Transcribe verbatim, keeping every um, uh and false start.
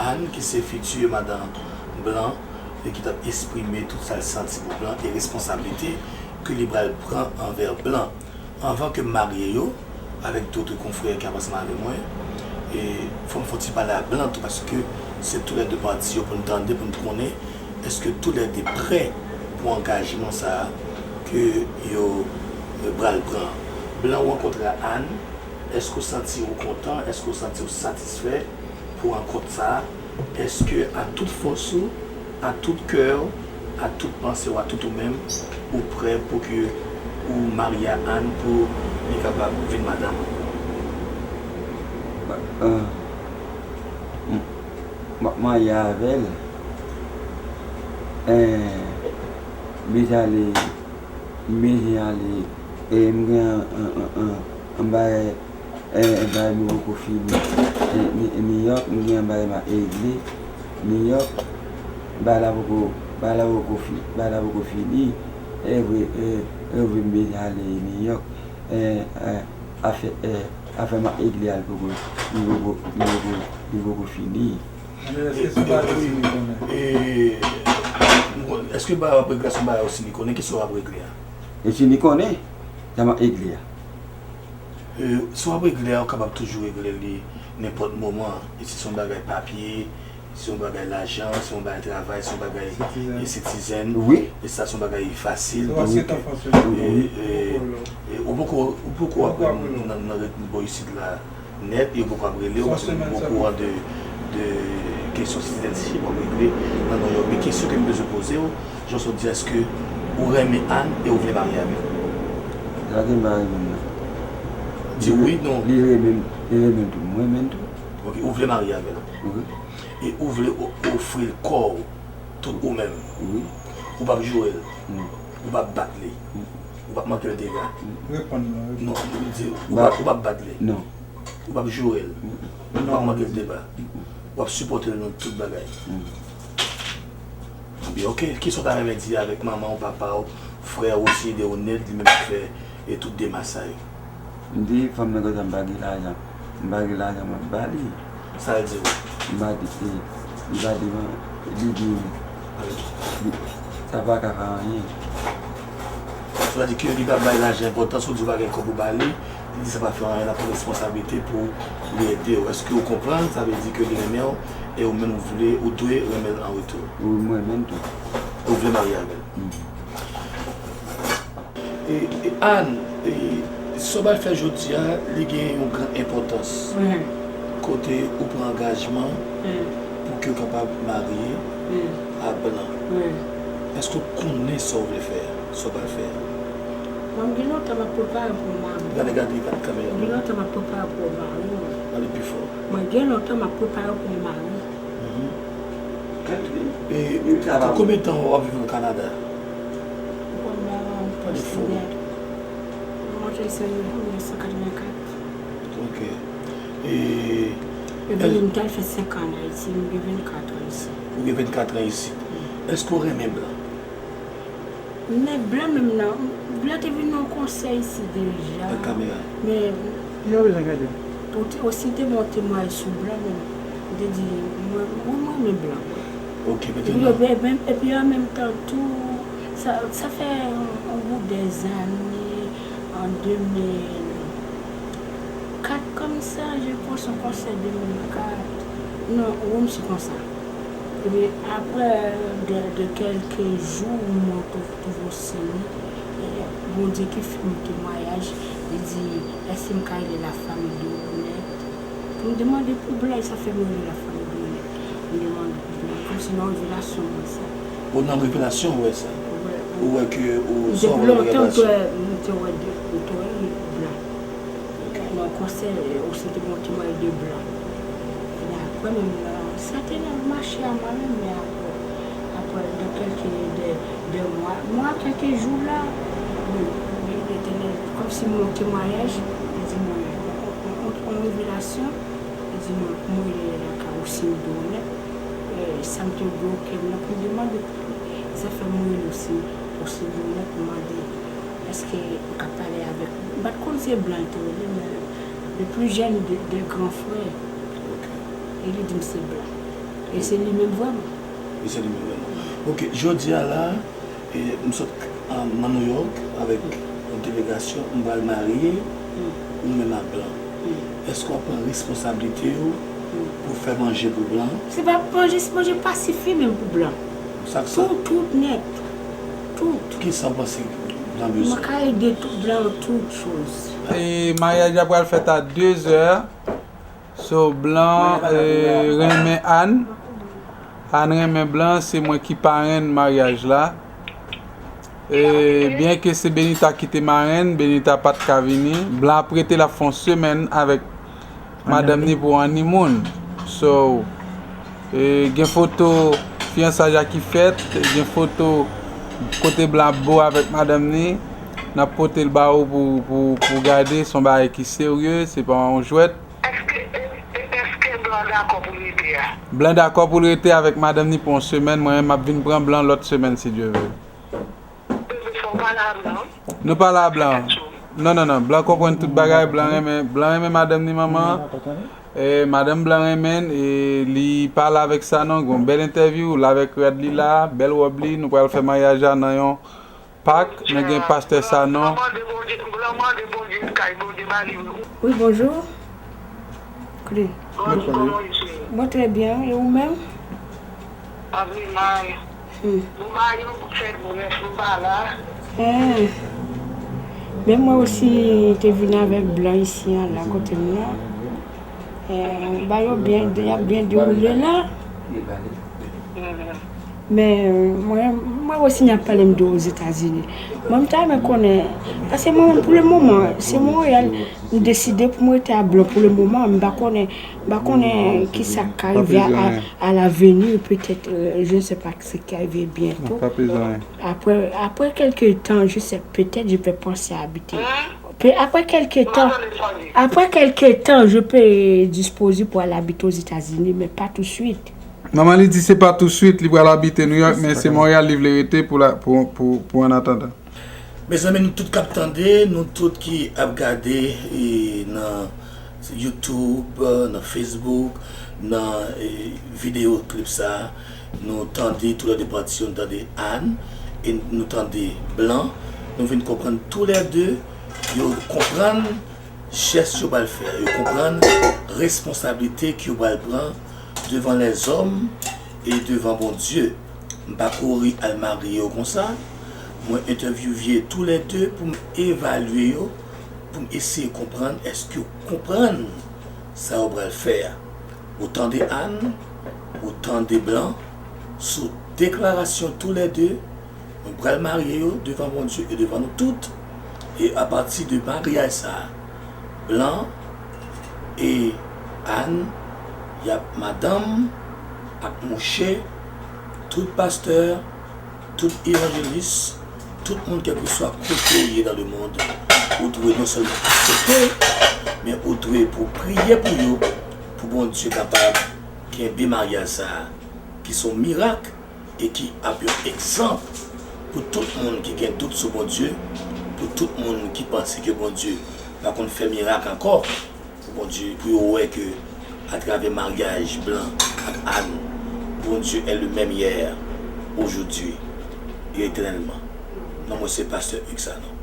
Ann, ki se fiti madan Blan, e ki t ap eksprime tout sa l santi pou Blan e responsablite ke li pral pran anvè Blan. Anvan ke m marye yo, avèk dòt konfrè ki ap ansanm avè mwen, e fò m fè yon ti pale a Blan tou, paske se toulède pati yo pou n tande, pou n konnen èske toulède prè pou angajman sa a ke yo, yo pral pran. Blan, ou rankontre a Ann, èske w santi w kontan, èske w santi w satisfè pou rankont sa a? Èske a tout fòs ou, a tout kè w, a tout panse w, a tout ou menm, ou prè pou ke ou marye a Ann pou li kapab vin madanm ou? M ap marye avè l. M bezwen ale, m bezwen ale, e m gen yon bagay, yon bagay m poko fini New York, m gen yon bagay m ap regle New York, bagay la poko, bagay la poko fini, bagay la poko fini, e vre, e vre m bezwen ale New York, afè, afè m ap regle a li poko, li poko, li poko, li poko fini. Ann, èske se bagay Osini konnen? Èske bagay w ap regle a se yon bagay Osini konnen? Kisa w ap regle a? Osini konnen sa m ap regle a. Sa w ap regle a, ou kapab toujou regle li nenpòt moman. E si se yon bagay papye, si se yon bagay lajan, si se yon bagay travay, si se yon bagay citizen, e sa se yon bagay fasil. Ou poko, ou poko aprann nan ret bò isit la. Nèt, yo poko ap rele w, paske m pa okouran de, de kesyon citizenship w ap regle nan Nouyòk. Men kesyon ke m bezwen poze w, jan w sot di, èske ou renmen Ann e ou vle marye avè l? Sa ke m pa renmen l nan. Di wi, non. Li renmen m, li renmen m tou, m renmen l tou. Ok, ou vle marye avè l? Wi. E ou vle ofri l kò w, tout ou menm? Wi. Ou p ap joure l? Non. Ou p ap bat li? Ou p ap manke l dega? Reponn mwen. Non, m di, ou p ap bat li? Non. Ou p ap joure l? Ou p ap manke l dega? W ap sipòte l nan tout bagay? Ebyen, ok. Kisa w ta renmen di avèk manman w, papa w, frè w, Osini Deonèt, li menm ki fè e tout demach sa yo? M di fanm nan konsa m pa gen lajan, m pa gen lajan m ap ba li. Sa l di w? M pa di, e, li pa di mwen, li di, li, sa pa ka fè anyen. Sa vle di ke li pa bay lajan enpòtans, ou di w pa gen kòb ou ba li, li di sa pa fè anyen, l ap pran responsablite pou li ede w. Èske ou konprann? Sa vle di ke li renmen w, e ou menm ou vle, ou dwe renmen l an retou. Wi, m renmen l tou. Ou vle marye avè l? E, e Ann, e, sa w pral fè jodi a, li gen yon gran enpòtans. Kote ou pran angajman pou ke w kapab marye a Blan. Èske w konnen sa w vle fè a, sa w pral fè a? Bon, m gen lontan m ap prepare pou m marye. Gade, gade kat kamera. M gen lontan m ap prepare pou m marye. Pale pi fò. Mwen gen lontan m ap prepare pou m marye. E pou konbyen tan w ap viv nan Kanada? Ou konn ba m plis de. Mwen antre isit an mil nèf san katrevenkat. Ok. Epi m t al fè senk an an Ayiti, m gen vennkat an isit. Ou gen vennkat an isit. Èske w renmen Blan? Men Blan menm nan, Blan te vin nan yon konsè isit deja. Ak kamera. Men Yo bezwen gade. Ou te, Osini te ba yon temwayaj sou Blan menm. Ou te di, mwen, wi, mwen renmen Blan. Ok, mentnan. Epi an menm tan tou, sa, sa fè yon bout dèzane, an de mil kat, kòm sa, je pense, yon konsè de mil kat. Non, wi, m si konsa. Epi apre de, de kèlke jou, mwen tou, Osini, Bondye ki fè m temwayaj, li di, èske m ka rele la famille Deonèt? Pou m demande pou Blan, sa fè m rele la famille Deonèt. M demande pou Blan, kòmsi nan revelasyon m wè sa. Ou nan revelasyon ou wè sa? Ou wè ke ou sa w wè nan revelasyon? M te wè, m te wè Blan. Nan konsè, Osini te ba yon temwayaj de Blan. Epi apre menm nan, sa te nan mache a mwen menm, men apre, apre de kèlke, de, de mwa, mwa, kèlke jou la, wi, Letènèl, kòmsi m wè yon temwayaj, li di mwen, yon, yon, yon, yon revelasyon, li di mwen pou mwen rele lakay Osini Deonèt, sa m te bloke m nan pou m demande pou li, sa fè mwen rele Osini, Osini Deonèt pou mande èske m ka pale avèk li. M pa t konn se Blan l te rele, men le plus jeune de, de grands frères. E li di m se Blan. E se li menm vrèman. E se li menm vrèman. Ok, jodi a la, e, m sot, a, nan New York avèk yon delegasyon, m pral marye ou menm ak blan. Èske w ap pran responsablite w pou fè manje pou blan? Se pa manje, se manje pa sifi menm pou blan. Sa k sa? Tout, tout nèt. Tout. Kisa w panse blan bezwen? Mwen ka ede tout blan an tout choz. E maryaj la pral fèt a de zè. So, blan, e, renmen Ann. Ann renmen blan, se mwen ki parenn maryaj la. E, byen ke se Benita ki te marenn, Benita pa t ka vini. Blan ap rete, l ap fè yon semèn avèk madanm ni pou honeymoon. So, e, gen foto fiyansaj la ki fèt, gen foto kote blan ap bo avèk madanm ni. N ap pote l ba ou pou, pou, pou gade, se yon bagay ki serye, se pa yon jwèt. Èske, e, e, èske blan dakò pou l rete a? Blan dakò pou l rete avèk madanm ni pou yon semèn, mwen menm m ap vin pran blan lòt semèn si Dye vle. Bebe, fò w pale a blan. Nou pale a blan. Non, non, non, blan konprann tout bagay, blan renmen, blan renmen madanm ni manman. E, madanm blan renmen l, e li pale avèk Sanon, gon bèl entèvyou, l avèk rad li la, bèl wòb li, nou pral fè maryaj la nan yon pak, nou gen pastè Sanon. Blan mande Bondye, blan mande Bondye kay, Bondye ba li wi. Wi, bonjou. Kote? Bonjou, kòman w ye? Mwen trè byen, e ou menm? Anpil mal. Hmm. Nou pa yon fèt brèf, nou pa la. Eh. Men mwen osi te vin avèk blan isi an la kote m nan. Eh, ba yo byen, y ap byen dewoule la. Men mwen, mwen osi n ap pale m de Ozetazini. Mwen m ta renmen konnen, paske mwen menm pou le moman, se Monreyal, m deside pou m rete a blan pou le moman, m pa konnen, m pa konnen kisa k ka rive a, a, à l'avenir, peut-être, euh, je ne sais pas ce qui arrive bientôt. Après, après quelque temps, je sais, peut-être je vais penser à habiter. Pe- Après quelque temps, après quelque temps, je peux disposer pour aller habiter aux États-Unis, mais pas tout de suite. Manman li di se pa touswit li pral abite New York, men se Monreyal li vle rete pou la, pou, pou, pou an atandan. Mezanmi, nou tout k ap tande, nou tout ki ap gade, e, nan YouTube, nan Facebook, nan, e, videyo klip sa, nou tande toulède pati yo, nou tande Ann, e nou tande Blan, nou vin konprann toulède, yo konprann jès yo pral fè, yo konprann responsablite ke yo pral pran devan lèzòm e devan Bondye. M pa kouri al marye yo konsa. Mwen entèvyouve toulède pou m evalye yo, pou m eseye konprann èske yo konprann sa yo pral fè a. Ou tande Ann, ou tande Blan, sou deklarasyon toulède, nou pral marye yo devan Bondye e devan nou tout. E apati de maryaj sa a, Blan e Ann, y ap madanm ak mouche, tout pastè, tout evanjelis, tout moun kèlkeswa kote w ye dans le monde, ou dwe non sèlman aksepte, men ou dwe pou priye pou yo, pou Bondye kapab kenbe maryaj sa a, ki se yon mirak e ki ap yon egzanp pou tout moun ki gen dout sou Bondye, pou tout moun ki panse ke Bondye pa konn fè mirak ankò, pou Bondye, pou yo wè ke atravè maryaj Blan ak Ann, Bondye est le même hier, aujourd'hui et éternellement. Non mwen se pastè Hugues Sanon.